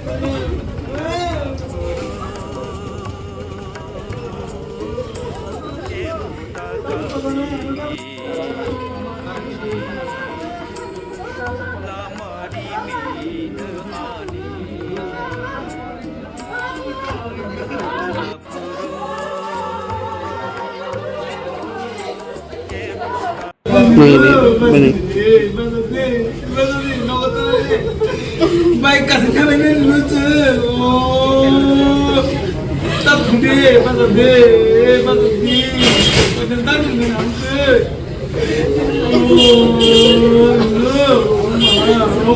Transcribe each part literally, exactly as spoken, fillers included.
Nang ini, ini. Bai, kasih kalian ini lucu. Oh. Tak gede, masa gede, masa gede. Macam tak gede, lucu. Oh, oh, oh, oh.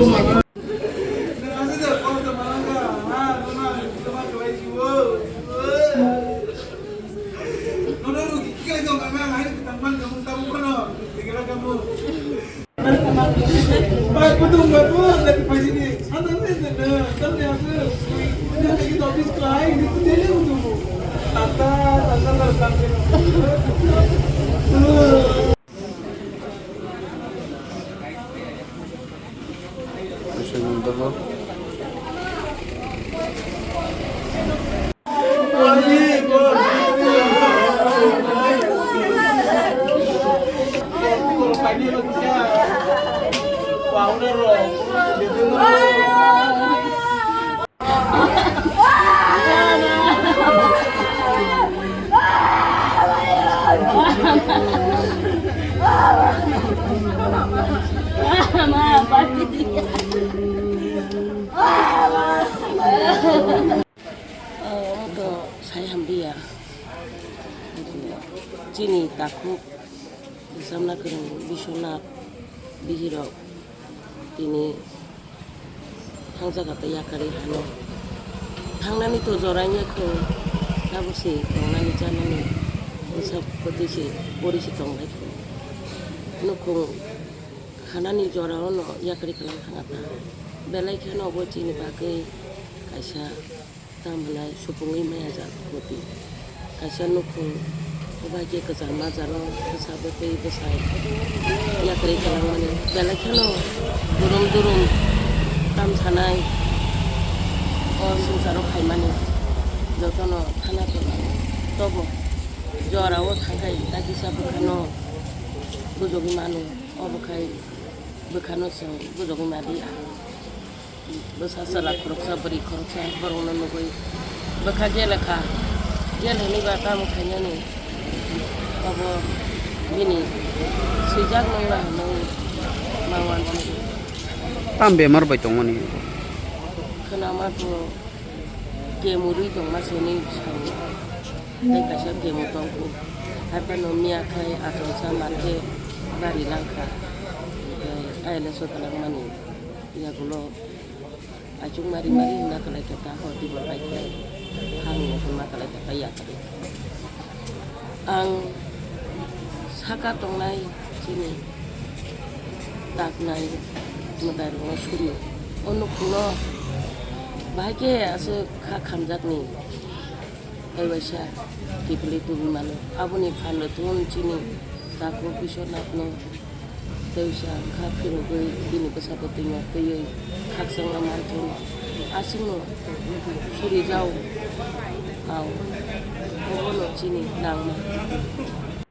Omo to sai hamliya. Chini takhuk bwsamna kwrwng Biswanath bihirok tini thangjak kha tei yakarwi hano. Thangnani to joraini khwng, tabuk se tongnani chanani bwsa kwtwi se pori se tongbai khwng. Nukhung hanani jorao no yakarwi kwlang thangkha ta. Belai kheno bo chini bagwi kaisa. Tamo hwnai supungwi maya jak kwtwi. Kaisa nukhung bai khe kwchangma jaro bwsa bwtwi bwsai yakarwi kwlangmani. Belai kheno durum durum tam sanai o swngcharo phaimani jotono thana kwlangwi. Tobo jorao thangkhai ta kisa bwkhano gujogwi mano, obo khai bwkhano chwng gujogwi madi. Bwsa chwla khoroksa, bwrwi khoroksa, borokno nugwi bwkha gele kha. Gel hwnwi ba tamo khainani, obo bini swijak nung la hwnwi ma uansukgo. Tam bemar bai tongmani? Khwnama to kemurwi tongma se hwnwi sao. Tei kaisa kemo tongkhu. Haiphano miya khai achomsa mankhe bari langkha. Tei I L S o twlangmani yagulo achukma rimari hwnna kwlai khe ta, ho tibor bai khe hangni hwnma kwlai khe ta yakarwi. Ang saka tongnai chini taknai mwtairokno suri. O nukhungno bahai khe aswk kha khamjakni. Tei waisa kiphilwi tubui mano. Aboni phan rwthwng chini takhuk Biswanathno tei waisa kha phirogwi bini bwsa bwtwino twiwi khakchangma manthwng. Aswkno suri jao. Ao. Obono chini nangma.